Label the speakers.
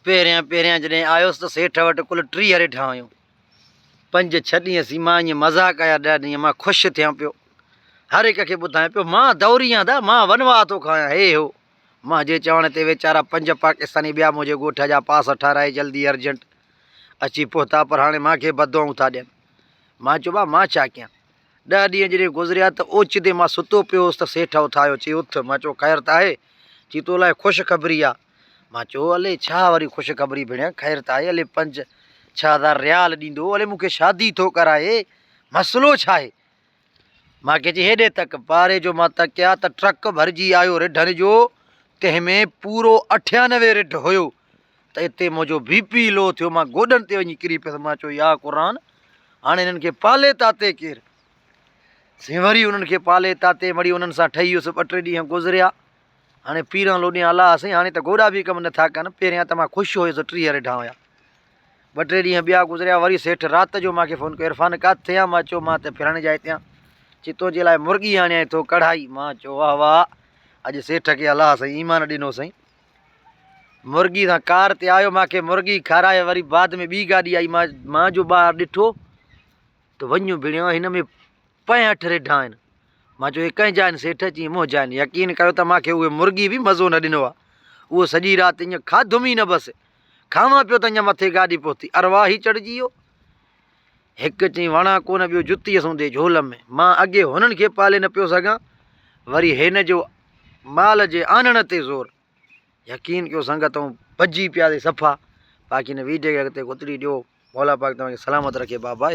Speaker 1: پهريان پهريان جڏهن آيس ته سيٺ وٽ ڪل 30 رڍان هيون. پنج ڇهه ڏينهن سين مان ائين مزا ڪيا ڏهه ڏينهن مان خوش ٿيان پيو. هر هڪ کي ٻڌايان پيو مان دوري آهيان دا مان ونواهه ٿو کايان هي هو. منهنجي چوڻ تي ويچارا پنج پاڪستاني ٻيا منهنجي ڳوٺ جا پاس ٺهرائي جلدي ارجنٽ اچي پهتا پر هاڻي مان کي بددعائون ٿا ڏين. مان چيو ڀاء مان ڇا ڪيان. ڏهه ڏينهن جڏهن گذريا ته اوچتي مان ستو پيو هوس ته سيٺ اٿايو چي اٿ. مان چيو خير ته آهي؟ چي تو لاء خوش خبري آ. مان چيو الي ڇا وري خوش خبري ڀيڻ خير ته آهي الي پنج ڇهه هزار ريال ڏيندو الي مون کي شادي ٿو ڪرائي مسئلو ڇا آهي؟ مان کي چي هيڏي تڪ پاري جو مان تڪيا ته ٽرڪ ڀرجي آيو رڍن جو تنهن ۾ پورو 98 رڍ هيو ته اتي منهنجو بي پي لو ٿيو مان گوڏن تي وڃي ڪري پيس مان چيو يا قرآن هاڻي هنن کي پالي تاتي ڪير سين وري انهن کي پالي تاتي مڙي انهن سان ٺهي ويس ٻه ٽي ڏينهن گذريا هاڻي پيران لوڏيان الله سائين هاڻي ته گوڏا به ڪم نٿا ڪن پهريان ته مان خوش هيس 30 رڍان هيا ٻه ٽي ڏينهن ٻيا گذريا وري سيٺ رات جو مان کي فون ڪيو عرفان ڪاٿي آن مان چيو مان ته ڦرڻ جاء تي آن چي تنهنجي لاء مرغي آڻيان ٿو ڪڙهائي مان چيو واهه واهه اڄ سيٺ کي الله سائين ايمان ڏنو سائين مرغي سان ڪار تي آيو مان کي مرغي کارائي وري بعد ۾ ٻي گاڏي آئي مان مان جو ٻاهر ڏٺو ته وڃ ڀيڻيو هن ۾ 65 رڍا آهن مان چيو هي ڪنهن جا آهن سيٺ چيائين منهنجا آهن يقين ڪيو ته مان کي اهي مرغي به مزو نه ڏنو آهي اهو سڄي رات ائين کاڌم ئي نه بس کاوان پيو ته اڃا مٿي گاڏي پهتي ارواح ئي چڙهجي ويو هڪ چيائين وڻان ڪونه ٻيو جتيء سوندي جهول ۾ مان اڳي هنن کي پالي نه پيو سگهان وري هن جو مال جي آڻڻ تي زور يقين ڪيو سنگت ۽ ڀڄي پياسي صفا باقي هن ويڊيو کي اڳتي گتڙي ڏيو مولا پاڪ توهان کي سلامت رکي بابا.